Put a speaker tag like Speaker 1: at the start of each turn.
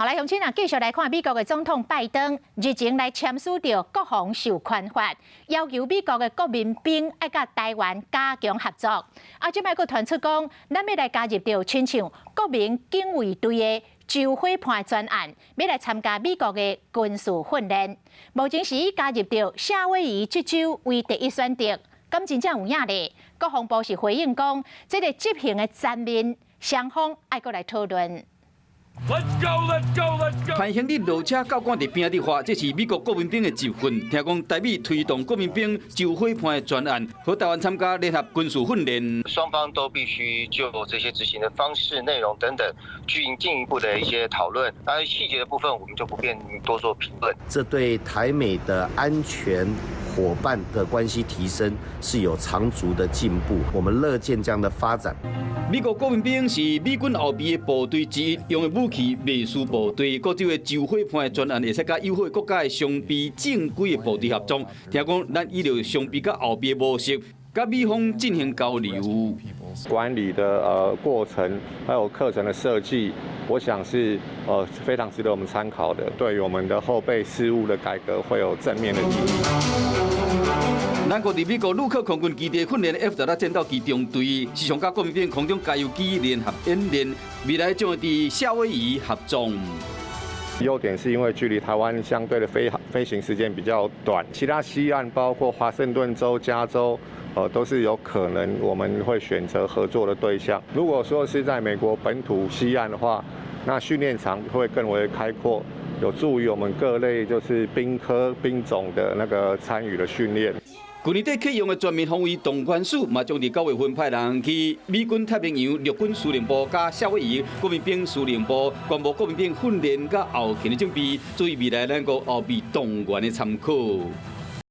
Speaker 1: 好來，鄉親啊，繼續來看美國的總統拜登日前來簽署著國防授權法，要求美國的國民兵愛佮台灣加強合作。啊，這擺閣傳出講，咱欲來加入著親像國民警衛隊的周伙伴專案，欲來參加美國的軍事訓練。目前是以加入著夏威夷這州為第一選擇，敢真正有影咧？國防部是回應講，這个執行的層面，雙方愛閣來討論。
Speaker 2: Let's go, let's go, let's go！
Speaker 3: 潘興日落車教官佇邊仔咧喊，這是美國國民兵的集訓。聽講台美推動國民兵周伙伴的專案，和台灣參加聯合軍事訓練。
Speaker 4: 雙方都必須就這些執行的方式、內容等等，進進一步的一些討論。當然細節的部分，我們就不便多做評論。
Speaker 5: 這對台美的安全夥伴的關係提升是有長足的進步，我們樂見這樣的發展。
Speaker 3: 美國國民兵是美軍後備的部隊之一，用的武器袂輸部隊。閣這个周伙伴的專案，會使佮友好國家的常備正規的部隊合作。聽講咱以著常備佮後備模式，佮美方進行交流。
Speaker 6: 管理的過程，還有課程的設計，我想是非常值得我們參考的，對於我們的後備事務的改革會有正面的意義。
Speaker 3: 咱國佇美國魯克空軍基地訓練 F-16戰鬥機中隊，時常佮國民兵空中加油機聯合演練，未來將會佇夏威夷合作。
Speaker 6: 優點是因為距離台灣相對的飛行時間比較短，其他西岸包括華盛頓州、加州，都是有可能我們會選擇合作的對象。如果說是在美國本土西岸的話，那訓練場會更為開闊，有助於我們各類就是兵科兵種的那個參與的訓練。
Speaker 3: 去年底啟用的全面防衛動員署，嘛將佇9月份派人去美軍太平洋陸軍司令部佮夏威夷國民兵司令部，觀摩國民兵訓練佮後勤的準備，作為未來咱國後備動員的參考。